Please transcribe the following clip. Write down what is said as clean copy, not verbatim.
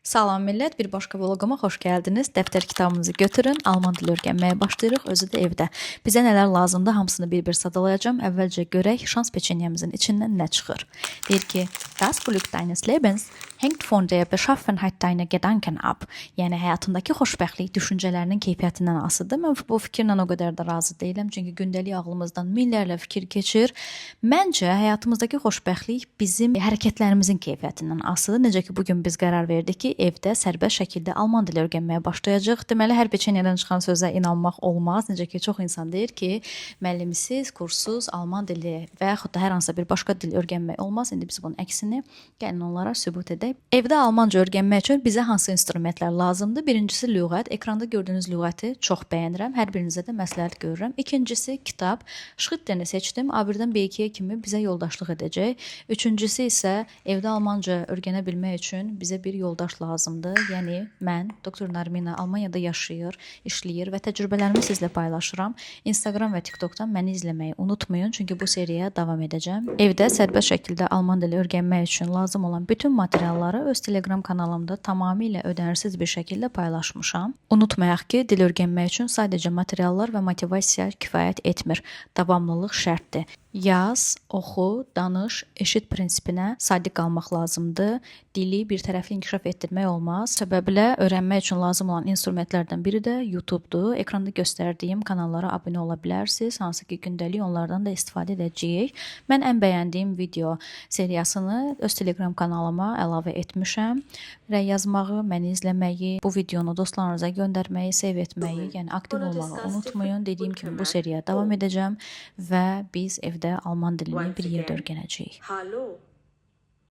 Salam millət, bir başqa vloquma xoş gəldiniz. Dəftər kitabınızı götürün, alman dili öyrənməyə başlayırıq, özü də evdə. Bizə nələr lazımdır, hamısını bir-bir sadalayacağam. Əvvəlcə görək şans peçenyamızın içindən nə çıxır. Deyir ki, das Glück deines Lebens hängt von der Beschaffenheit deiner Gedanken ab. Yəni həyatındakı xoşbəxtlik düşüncələrinin keyfiyyətindən asılıdır. Mən bu fikirlə o qədər də razı deyiləm, çünki gündəlik ağlımızdan minlərlə fikir keçir. Məncə həyatımızdakı xoşbəxtlik bizim hərəkətlərimizin keyfiyyətindən asılıdır. Necə ki bu gün biz qərar verdik ki, evdə sərbəst şəkildə alman dili öyrənməyə başlayacağıq. Deməli hər peçenyadan çıxan sözə inanmaq olmaz. Necə ki çox insan deyir ki, müəllimsiz, kurssuz alman dili və yaxud da hər hansısa bir başqa dil öyrənmək olmaz. İndi biz bunun əksini gəlin onlara sübut edək. Evdə almanca öyrənmək üçün bizə hansı instrumentlər lazımdır? Birincisi lüğət. Ekranda gördüyünüz lüğəti çox bəyənirəm. Hər birinizə də məsləhət görürəm. İkincisi kitab. Schritteni seçdim. A1-dən B2-yə kimi bizə yoldaşlıq edəcək. Üçüncüsü isə evdə almanca öyrənə bilmək üçün bizə bir yoldaş lazımdır. Yəni mən Dr. Narmina Almaniyada yaşayır, işləyir və təcrübələrimi sizlə paylaşıram. Instagram və TikTokdan məni izləməyi unutmayın, çünki bu seriyaya davam edəcəm. Evdə sərbəst şəkildə alman dili öyrənmək üçün lazım olan bütün materialları öz Telegram kanalımda tamamilə ödənişsiz bir şəkildə paylaşmışam. Unutmayaq ki, dil öyrənmək üçün sadəcə materiallar və motivasiya kifayət etmir. Davamlılıq şərtdir. Yaz, oxu, danış, eşit prinsipinə sadiq qalmaq lazımdır. Dili bir tərəfli inkişaf etdirmək olmaz. Səbəblə öyrənmək üçün lazım olan instrumentlərdən biri də YouTube-dur. Ekranda göstərdiyim kanallara abunə ola bilərsiniz, hansı ki gündəlik onlardan da istifadə edəcəyik. Mən ən bəyəndiyim video seriyasını öz Telegram kanalıma əlavə etmişəm. Rəy yazmağı, məni izləməyi, bu videonu dostlarınıza göndərməyi, save etməyi, yəni aktiv Bunu olmağı discuss unutmayın. different Dediyim kimi bu Grammatik seriyaya davam form. edəcəm və biz evdə alman dilini Once bir yerdə again, öyrənəcəyik. Hallo.